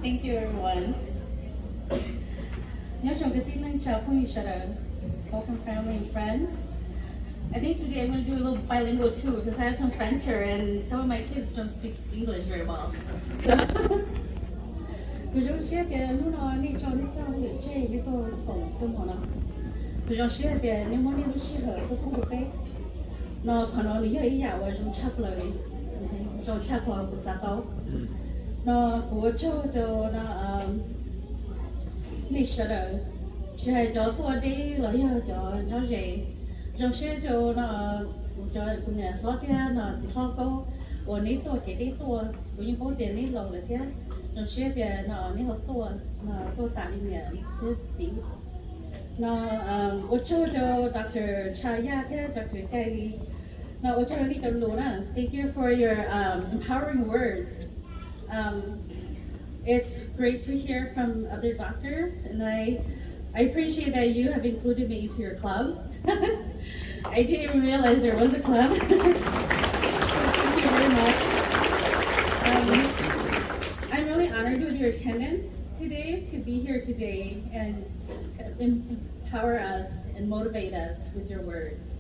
Thank you, everyone. Nyob zoo kwv tij neej tsa phooj ywg sawv daws, welcome family and friends. I think today I'm going to do a little bilingual too, because I have some friends here and some of my kids don't speak English very well. So, kuv zoo siab tias hnub no nej tso nej txoj hauj lwm tseg nej tuaj koom rau hmo no. Kuv zoo siab tias nej muab nej lub sij hawm tuaj pub rau peb. No qhov no nws yog ib yam uas zoo tshaj plaws li, zoo tshaj qhov kuv xav tau. No kuv ua tsaug rau no nej sawv daws, tsis hais cov tuaj deb los yog cov nyob ze. Zoo siab rau no kuv cov, kuv niam hlob thiab no txiv hlob Kaub uas neb tuaj kev deb tuaj, kuv yeej paub tias neb laus lawm thiab. Zoo siab tias no neb ho tuaj, no tuaj tas li niam thiab txiv. No ua tsaug rau Doctor Tshaj Yaj thiab Doctor Cai Lis. No ua tsaug rau nej cov lus na. Thank you for your um, empowering words. Um, it's great to hear from other doctors, and I, I appreciate that you have included me into your club. I didn't even realize there was a club. Thank you very much. Um, I'm really honored with your attendance today to be here today and empower us and motivate us with your words.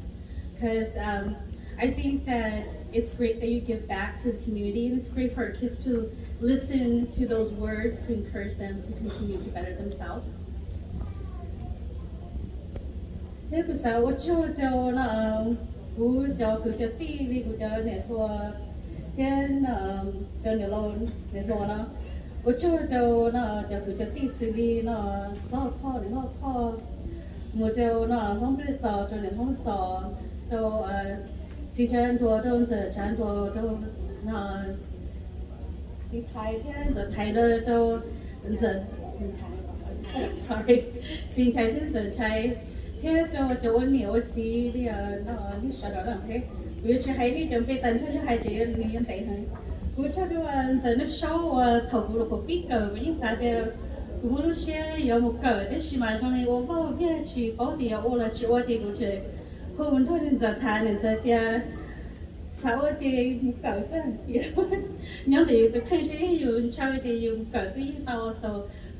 Because um, I think that it's great that you give back to the community, and it's great for our kids to listen to those words to encourage them to continue to better themselves. Thiab kuv xav ua tsaug rau no, kuv cov kwv cov tij li kuv cov niam hluas thiab cov niam laus niam hluas no, ua tsaug rau no cov kwv cov tij xws li no, hlob Thoj, niam hlob Thoj, mus rau no hlob Npliaj Txos, rau niam hlob Txos, rau txiv Tshav Ntuas, rau ntxawm Tshav Ntuas, rau no txiv Thaiv thiab ntxawm Thaiv, rau ntxawm, sorry, txiv Nchaiv thiab ntxawm Nchaiv, thiab rau cov ua niam ua txiv li no, nej sawv daws na. Kuv yuav tsis hais nej cov npe tas nrho, yog hais ces nws yuav ntev heev. Kuv ua tsaug rau ntxawm Neej Saub uas thaum kuv los kuv pib kawm kuv yeej xav tias kuv muaj lub siab yuav mus kawm, tab sis mas zoo li ua vaj viaj tsis paub tias yuav ua los tsis ua ces kuv tseem hu nrog ntxawm tham, ntxawm tias xav ua ces mus kawm xwb. Nyob ntawm yus tus kheej seb yus ntshaw ces yus mus kawm xwb yeej tau. So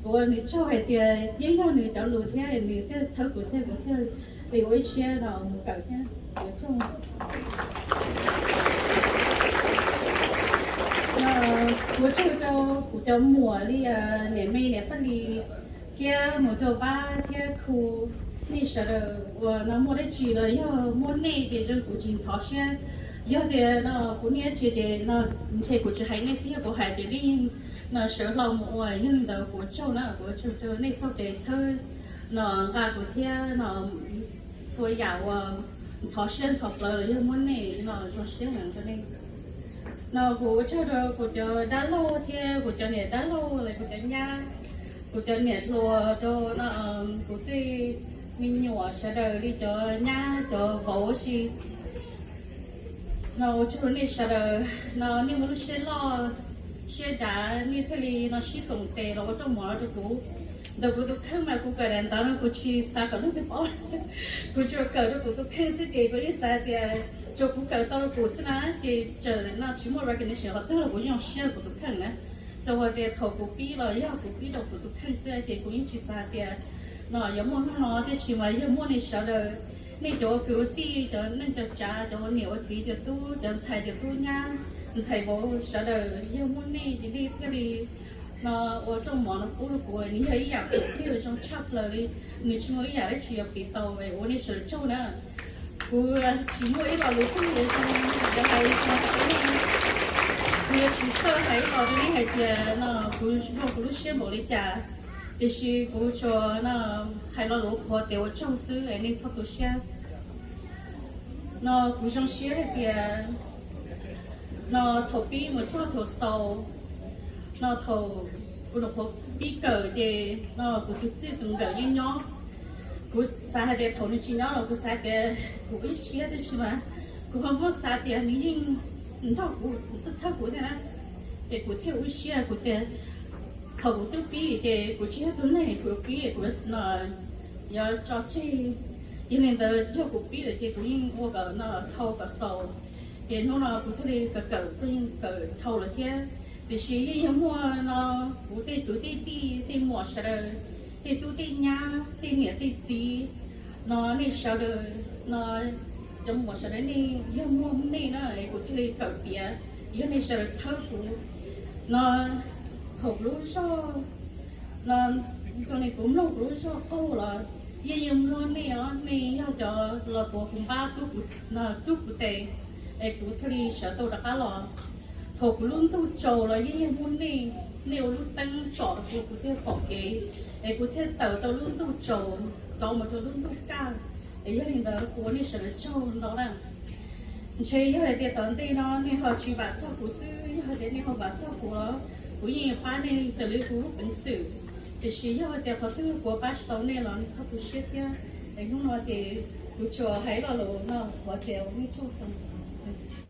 kuv ua nws tsaug hais tias yeej yog nws cov lus thiab nws thiaj txhawb kuv thiab kuv thiaj li ua ib siab no mus kawm thiab. Kuv tsaug. Kuv ua tsaug rau kuv cov muam li niam me niam Paj Lis thiab mus rau Vab thiab Khu, nej sawv daws uas no muaj dab tsi los yog muaj nej ces zoo kuv tsis ntxhov siab. Yog tias no kuv niaj tsis ces no ntshe kuv tsis hais nej xwb, yog kuv hais ces nej yeej no sawv hlo mus ua. Yog li ntawd kuv ua tsaug na, kuv ua tsaug rau nej txoj kev txhawb no nqa kuv thiab no txhua yam uas ntxhov siab ntxhov plawv los yog muab nej no zoo siab heev rau nej. No kuv ua tsaug rau kuv cov dab laug thiab kuv cov niam dab laug los kuv cov nyab, kuv cov niam hluas, rau no kuv tej me nyuam sawv daws li cov nyab cov vauv si. No ua tsaug rau nej sawv daws, no nej muaj lub siab loj siab dav nej thiaj li no sib koom tes los ua rooj mov no rau kuv. Ntawm kuv tus kheej mas kuv kawm daim ntawv no kuv tsis xav kom leej twg paub, kuv tsuas kawm rau kuv tus kheej xwb ces kuv yeej xav tias tsuas kuv kawm tau rau kuv xwb na ces txawm no tsis muaj recognition qhov twg los kuv yeej zoo siab rau kuv tus kheej na. Rau qhov tias thaum kuv pib los yog kuv pib rau kuv tus kheej xwb ces kuv yeej tsis xav tias no yuav muaj hnub no, tiam sis mas yog muaj nej sawv daws, nej cov ua kwv ua tij, cov neej cov tsav, cov ua niam ua txiv, cov tub cov ntxhais, cov tub nyab ntxhais vauv sawv daws, yog muaj nej ces nej thiaj li no ua rooj mov no pub rau kuv, nws yog ib yam khoom thiab zoo tshaj plaws li, nws tsis muaj ib yam dab tsi yuav piv tau, ua nej sawv daws tsaug na. Kuv tsis muaj ib lo lus twg yuav hais, kuv yuav tsis txawj hais ib lo rau nej hais tias no kuv zoo kuv lub siab npaum li cas, tiam sis kuv tsuas no hais lo lus qhuav tias ua tsaug xwb es nej txhob tu siab. No kuv zoo siab hais tias no thaum pib mus txog thaum xaus, no thaum kuv nyuam qhuav pib kawm ces no kuv tus txij tus nkawm yeej nyob. Kuv xav hais tias thaum nws tsis nyob los kuv xav tias kuv ib siab, tab sis mas kuv ho muab xav tias nws yeej nrog kuv txhawb txhawb kuv thiab na, ces kuv thiaj ua ib siab kuv tias thaum kuv twb pib ces kuv tsis yog tus neeg kuv pib kuv no yuav tso tseg. Yog li ntawd yog kuv pib lawm ces kuv yeej ua kom no dhau kom xaus, ces hnub no kuv thiaj li kawm kawm kuj yeej kawm dhau lawm thiab. Tiam sis yeej yog muaj no, kuv tej kwv tej tij, tej muam sawv daws, tej tub tej nyab, tej niam tej txiv, no nej sawv daws, no cov muam sawv daws nej yog muaj nej na es kuv thiaj li kawm tiav, yog nej sawv daws txhawb kuv. No thaum kuv lub zog, no zoo li kuv mloog kuv lub zog qaug los yeej yog muaj nej os, nej yog cov los tuav kuv npab, no cub kuv tes, es kuv thiaj li sawv tau rov qab los. Thaum kuv lub ntuj tsaus los yeej yog muaj nej, nej ua lub teeb tsom rau kuv, kuv thiaj pom kev, es kuv thiaj tawm tau lub ntuj tsaus rov mus rau lub ntuj kaj. Es yog li ntawd kuv ua nej sawv daws tsaug ntau na. Ntshe yog hais tias tom ntej no nej ho tsis vam txog kuv xwb, yog hais tias nej ho vam txog kuv los kuv yeej yuav pab nej raws li kuv lub peev xwm. Tiam sis yog hais tias qhov twg kuv pab tsis tau nej los nej txhob tu siab thiab. Es hnub no ces kuv tsuas hais lo lus no qhuav ces ua nej tsaug ntau.